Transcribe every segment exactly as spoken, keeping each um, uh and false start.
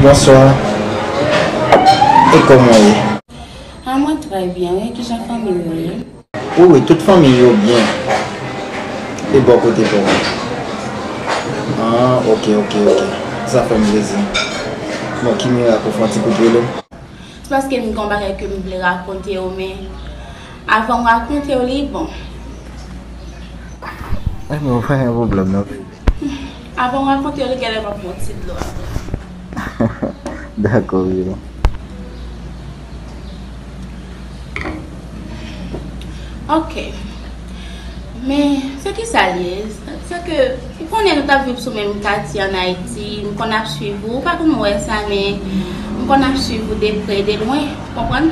Bonswa. E kòman w ye? Ah, mwen trè byen, wi. Kijan fanmi w yo ye? Wi, wi, tout fanmi yo byen. E bò kote pa w? Ah, ok, ok, ok. Sa fè m plezi. Bon, ki mirak ou fè yon ti kout rele m? Se paske m gen yon bagay ke m vle rakonte w, men avan m rakonte w li, bon. Ebyen, pa gen pwoblèm, non. Avan m rakonte w li, genlè m ap pran ti dlo avan. Dakò, wi. Ok. Men, se kisa l ye? Se ke, ou konnen nou t ap viv sou menm katye ann Ayiti, m konn ap swiv ou, ou pa konn wè sa, men m konn ap swiv ou de pre, de lwen, konprann?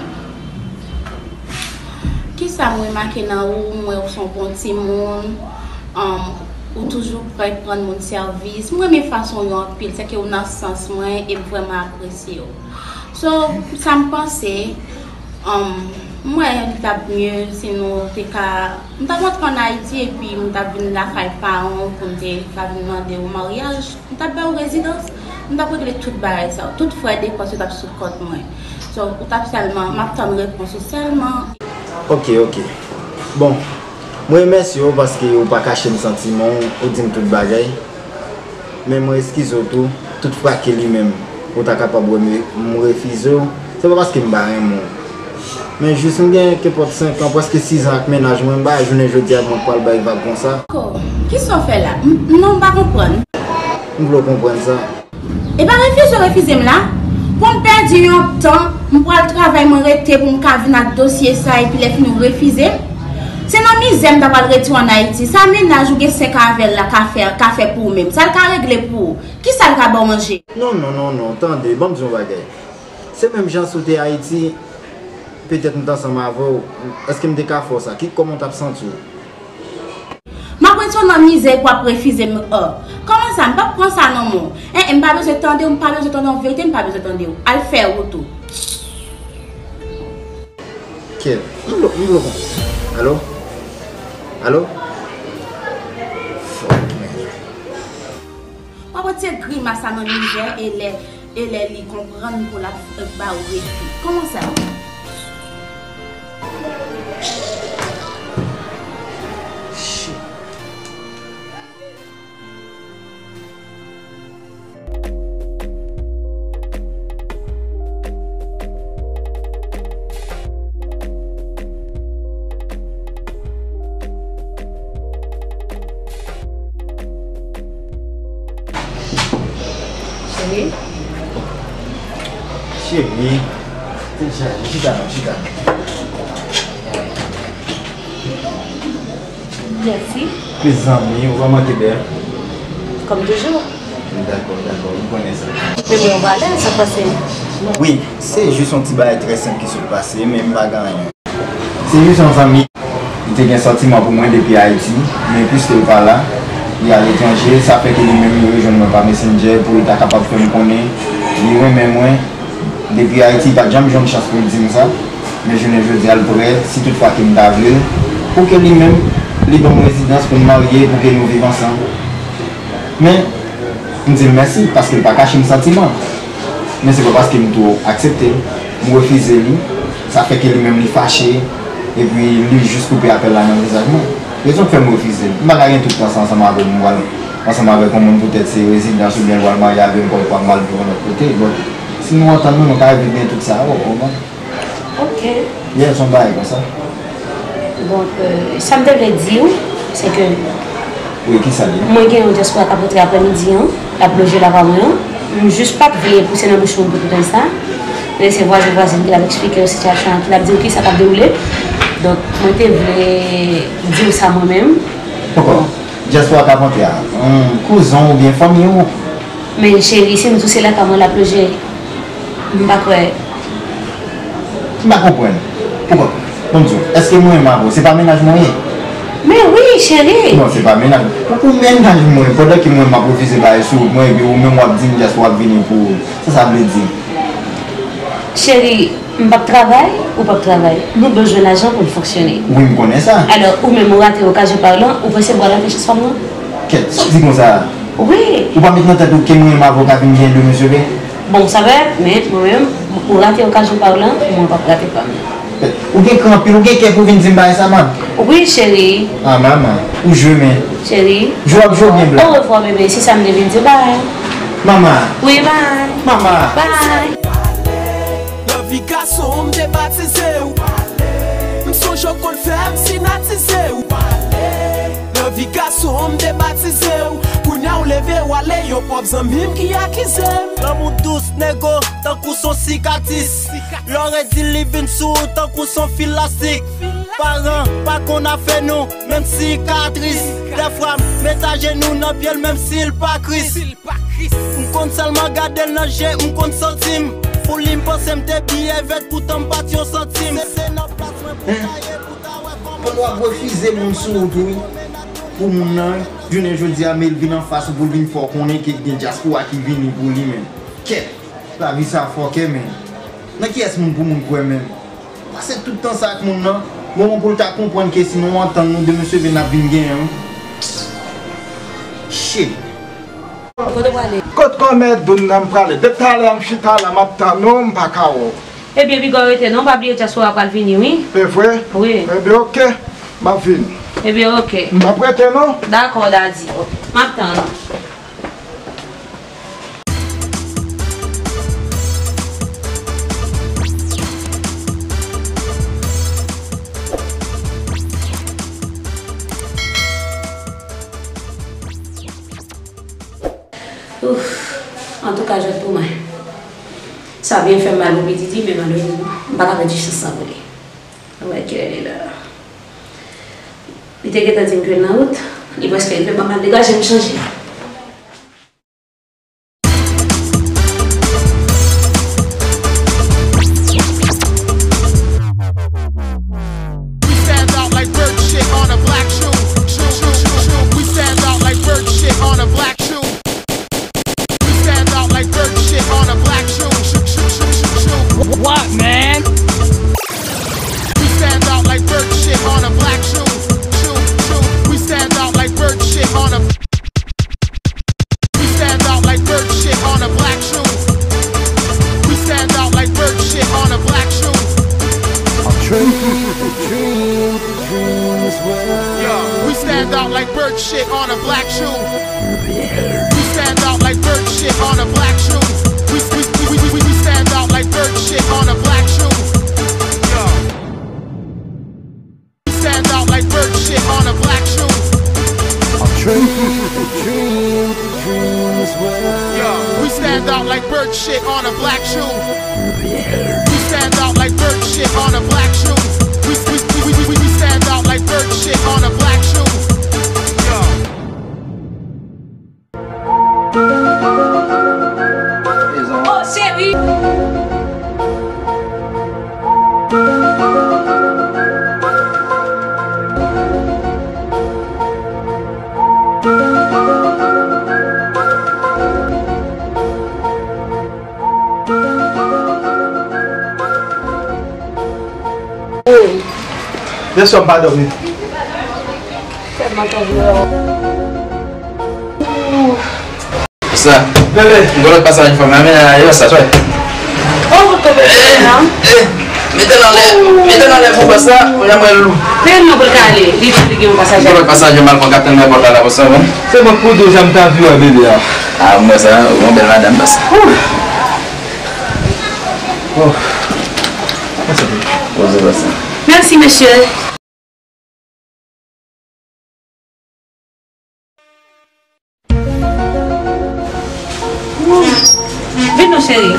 Kisa m remake nan ou, m wè ou se yon bon timoun, um, ou toujou prèt rann moun sèvis. M renmen fason w ye anpil, se ke ou nan sans mwen e m vrèman apresye w. So, sa m panse, um, m wè li t ap mye si nou te ka, m t ap rantre ann Ayiti epi m t ap vin lakay paran w pou m te ka vin mande w maryaj. M t ap ba w rezidans, m t ap regle tout bagay sa yo. Tout frè depans yo t ap sou kont mwen. So, ou t ap sèlman, m ap tann repons ou sèlman. Ok, ok. Bon, mwen remèsye w paske ou pa kache m santiman w, ou di m tout bagay. Men mwen eskize w tou, tout fwa ke li menm, ou ta kapab wè m, m refize w, se pa paske m pa renmen w. Men jis m gen kenpòt senk an, prèske sis an ak mennaj mwen, m pa jounen jodi a mwen pral bay vag konsa. Ko, kisa w fè la? M, non, m pa konprann. M vle w konprann sa. E pa refize w refize m la. Pou m pèdi yon tan, m pral travay, mwen rete pou m ka vin ak dosye sa, epi lè fini w refize m. Se nan mizè m ta pral retire ann Ayiti. Sa mennaj ou gen senk an avè l la ka fè, ka fè pou ou menm? Sa l ka regle pou ou? Kisa l ka ba w manje? Non, non, non, non, tande, ban m di w yon bagay. Se menm jan si w te Ayiti, petèt m t ansanm avè w, èske m te ka fè w sa? Ki, kòman w t ap santi w? M ap rete w nan mizè epi w ap refize m, oh. Kòman sa? M p ap pran sa non, mon. En, en, m pa bezwen tande w, m pa bezwen tande w, verite, m pa bezwen tande w. Al fè wout ou. Kèt, m blo-, m bloke. Alo? Alo? Fuck, man. W ap retire grimas sa nan mizè e lè, e lè li konprann pou l ap, eh, ba w refi. Kòman sa? Shit. Cheri. Cheri. Tèt chaje. Chita non, chita. Mèsi. Mezanmi, ou pa manke bèl. Kòm toujou. Dakò, dakò, m konnen sa. Men mwen, ou pa alèz, sa k pase? Wi, se jis yon ti bagay trè senp ki sot pase, men m pa gen anyen. Se jis yon zanmi. Li te gen santiman pou mwen depi Ayiti, men piske l pa la, li aletranje, sa fè ke li menm li rejwenn mwen pa Messenger pou li ta kapab fè m konnen li renmen mwen. Depi Ayiti, li pa t janm jwenn chans pou l di m sa, men jounen jodi a, l prè, si tout fwa ke m ta vle l, pou ke li menm, li ban m rezidans pou n marye, pou ke nou viv ansanm. Men, m di l mèsi, paske l pa kache m santiman. Men se pa paske m tou aksepte l, m refize li, sa fè ke li menm li fache, epi li jis koupe apèl la nan vizaj mwen. Rezon k fè m refize l. M pa ka gen tout tan sa ansanm avè w, m pral ansanm avèk yon moun poutèt se rezidans oubyen l pral marye avè m, kòm kwa m pral viv yon lòt kote. Bon, si nou antann nou, nou ka evite tout sa, ou konprann? Ok. Yeah, se yon bagay konsa. Donk, euh, sa m te vle di w, se ke Wi, kisa l ye? Mwen gen yon dyaspora k ap rantre aprèmidi an, l ap loje lakay mwen an. M jis pa t vle pouse nan bouch moun pou tout tan sa. Men se vwazen vwazin ki t ap eksplike yo sitiyasyon an, ki t ap di w kisa k ap dewoule. Donk, mwen te vle di w sa mwen menm. Poko. Dyaspora k ap rantre a, yon kouzen w oubyen fanmi w? Men cheri, si m di w se lakay mwen l ap loje, m pa kwè. M pa konprann. Poukò? Ban m di w, èske mwen menm avè w, se pa mennaj mwen ye? Men wi, cheri! Non, se pa mennaj. Pou, pou mennaj mwen, pandan ke mwen m ap refize bagay sou wout mwen, epi ou menm w ap di m dyaspora ap vini pou ou. Sa sa vle di? Cheri, m p ap travay, ou p ap travay. Nou bezwen lajan pou n fonksyone. Wi, m konnen sa. Alò, ou menm ou rate okazyon palan, ou panse m pral rate chans pa m nan? Kèt, sa w di konsa a? Wi. Ou pa met nan tèt ou ke mwen menm avè w ka vin gen de men sove? Bon, sa va, men mwen menm, ou rate okazyon pa w lan, mwen p ap rate pa m nan. Ou gen kran anpil, ou gen kè pou vin di m bagay sa, man? Wi, cheri. Ah, manman, ou jwe, men. Cheri. Jwe ap jwe byen, blan. Orevwa, bebe, se sa m te vin di w, bay. Manman. Wi, bay. Manman. Bay. Nan vi gason, m te batize w. M sonje w konn fè m sinatize w. Nan vi gason, m te batize w. Kounye a w leve w ale, yon pòp zanmi m ki akize m. Lanmou dous, nego, tankou son sikatris. Lè w redi li vin sou ou tankou son fil lastik. Paran pa konn afè nou, menm sikatris. Dèfwa, m met ajenou nan pye l, menm si l pa Kris. M konn sèlman gade l nan je, m konn santi m. Pou li, m panse m te biyè vèt, poutan m pa t yon santim. Se, se nan plas mwen pou ta ye, pou ta wè kòman. Pandan w ap refize moun sou wout ou, wi. Pou moun nan, wi. Jounen jodi a, men l vin anfas ou pou l vin fè w konnen ke gen dyaspora ki vini pou li menm. Kèt, lavi sa fòkè, men. Nan kiyès moun pou moun kwè menm? Pase tout tan sa ak moun nan, bon, bon pou l ta konprann ke si nou antann nou, demen seve n ap vin genyen, wi. Shit. Kote w prale? Kot kòmè doun nan m prale? Depi talè a m chita la, m ap tann ou, m pa ka wè w. Ebyen, piga w rete non, pa bliye dyaspora pral vini, wi. E vre? Wi. Ebyen, oke, m ap vini. Ebyen, oke. M ap rete non. Dakò, dadi. M ap tann ou. Ouf, antouka, jwèt pou mwen. Sa byen fè m mal pou P D D, men malerezman, m pa ka pèdi chans sa pou li. Anmwey, kilè li la? Li te gentan di m ke l nan wout, li prèske rive, ban m al degaje m chanje. We stand out like bird shit on a black shoe. Shoe, shoe, shoe, shoe. We stand out like bird shit on a black shoe. We stand out like bird shit on a black shoe. Shoe, shoe, shoe, shoe, shoe. What, man? We stand out like bird shit on a black shoe. Shoe, shoe. We stand out like bird shit on a We stand out like bird shit on a black shoe. We stand out like bird shit on a black shoe. Dream, dream, dream as well. Yeah, we stand out like bird shit on a black shoe. We stand out like bird shit on a black shoe. We, we, we, we, we, we stand out like bird shit on a black shoe. Yeah. We stand out like bird shit on a black shoe. Dream, dream, dream as well. Yeah, we stand out like bird shit on a black shoe. We stand out like bird shit on a black shoe. We, we, we, we, we, we stand out like bird shit on a black shoe. Yeah. Oh, cheri. Bonswa, m pa dòmi. Tèlman tann ou. Sa. Bebe. M gen lòt pasaj fanm nan, men a yo sa, sa. Oh, ou tonbe nan. Eh, mete nan lè, mete nan lè pou pasa, ou janm wè lou. Men non pou l ka ale, li di li gen yon pasaj. M gen lòt pasaj, m al pran kapten nan pòt la, la, pou sa, bon. Se mwen pou do janm ta vi wè bebe a. Ah, mwen sa, yon bèl madanm, pasa. Oh. Mèsi, pasa. Mèsi, mesye. Vin non, cheri.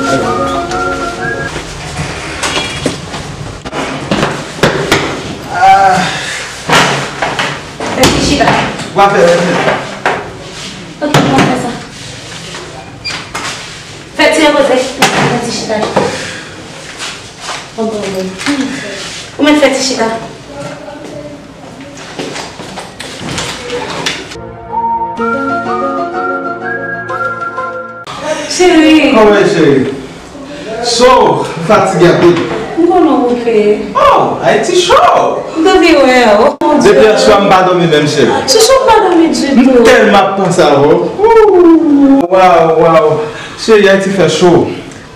Ah. Fè ti chita. W ap fè, w ap fè. Ok, m ap fè sa. Fè ti repoze. Fè ti chita. Bon, bon, bon. Ou mèt fè ti chita. Cheri. Kòman e, cheri? So, m fatige anpil. M M konnen w bouke. Oh, Ayiti cho! M te vin wè w. Oh, mon Dieu. Depi yè swa m pa dòmi menm, cheri. Chouchou, m pa dòmi ditou. M tèlman ap panse avè w. Ooh. Waw, waw. Cheri, Ayiti fè cho.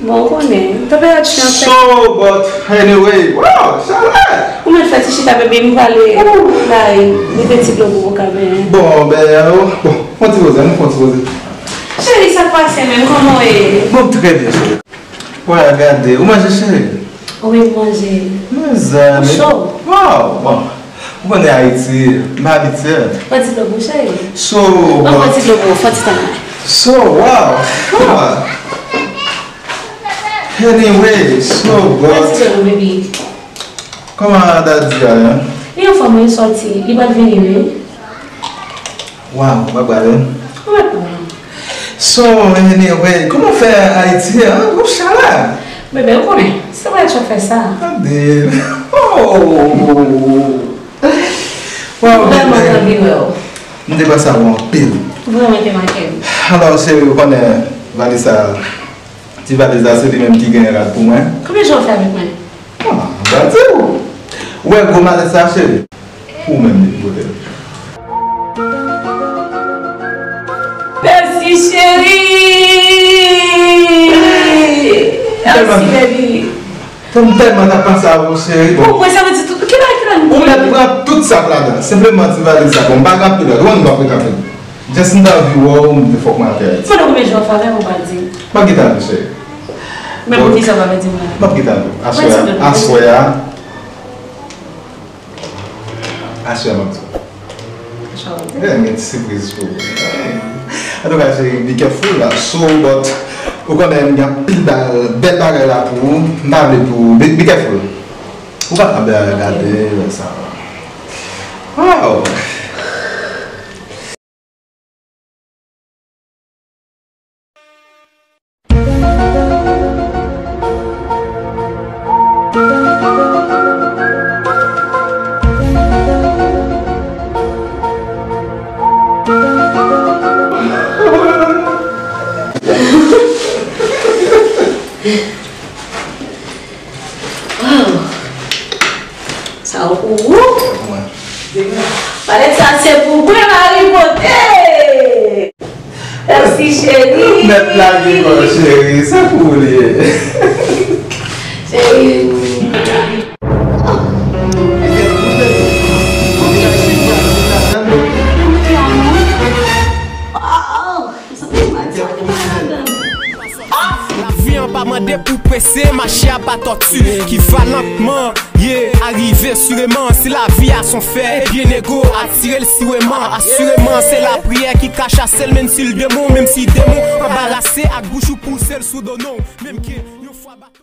Bon, ou konnen, tanperati an fè. So, but anyway, wow, chalè! Ou mèt fè ti chita, baby, m prale bay mete ti dlo pou ou ka benyen. Bon, ben, oh, bon, fè yon ti poze, nou fè yon ti poze. Cheri, sa k pase menm? Kòman w ye? Bon, m trè byen, cheri. Wè, gade, ou manje, cheri? Wi, m manje. Mezanmi. Ou cho. Wow, bon. Ou konnen Ayiti, m abitye. Fè ti dlo pou cheri. So, fè ti dlo pou, fè ti tan. So, wow. Wow. Anyway, so, but. Fè ti dlo, baby. Kòman dadi a ye? Li anfòm, wi, li sòti. Li pral vini, wi. Waw, w ap gade. Ou mèt pran. So, anyway, kòman w fè Ayiti a? Ou chalè. Bebe, ou konnen, se pa chòk fè sa. Gade. Oh. Waw, bebe. Vrèman, m anvi wè w. M te panse avè w anpil. Vrèman, te manke m. Alò, cheri, ou konnen valiz sa, ti valiz la, se li menm ki gen rad pou mwen. Konbyen jou w fè avèk mwen? Ah, m va di w. Ou wè gwo malèt sa, cheri? Ou menm li pote l. Mèsi, cheri. Mèsi, baby. M tèlman t ap panse avè w, cheri. Bon, mwen, sa vle di tout. Ki bagay, ki bagay? Ou mèt pran tout sa k ladan. Senpleman, ti valiz sa. Bon, m pa gen anpil lòt. Ou konn m pa prete anpil. Just m t anvi wè w, m te fòk mwen atè Ayiti. Pandan konbyen jou w ap fè avè m, ou pa di m? M ap gentan di w, cheri. Men poukisa w pa vle di mwen? M ap gentan di w. Aswè a, aswè a. Aswè a m ap di w. Aswè a w ap di m? Yeah, m gen ti sipriz pou ou. Antouka, cheri, be careful la. So, but, ou konnen m gen anpil ba-, bèl bagay la pou ou. M pa vle pou ou. Be, be careful. Ou pa ka bè gade sa. Wow! Wow! Sa yo pou ou? Mwen. Palèt sa se pou mwen, Marie Beauté! Mèsi, cheri. Mèt lage kò, cheri. Se pou ou li ye. Cheri. Lavi an pa mande pou prese, mache a pa tòti. Ki va lantman, ye, arive sireman. Si lavi a son fè, ebyen nego atire l sireman. Asireman, se lapriyè ki ka chase l, menm si l demon, menm si demon anbarase, ak bouch ou pouse l sou do non. Menm ke yon fwa bato